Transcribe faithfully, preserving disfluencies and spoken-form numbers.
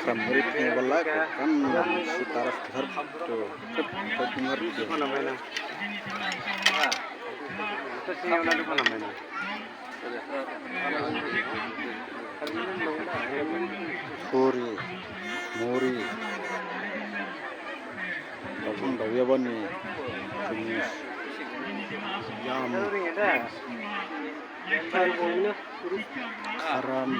Khamri phe bala ko kan si taraf har to, to tumhar to. Puri, muri, daphang dauyabani, yam, kharam.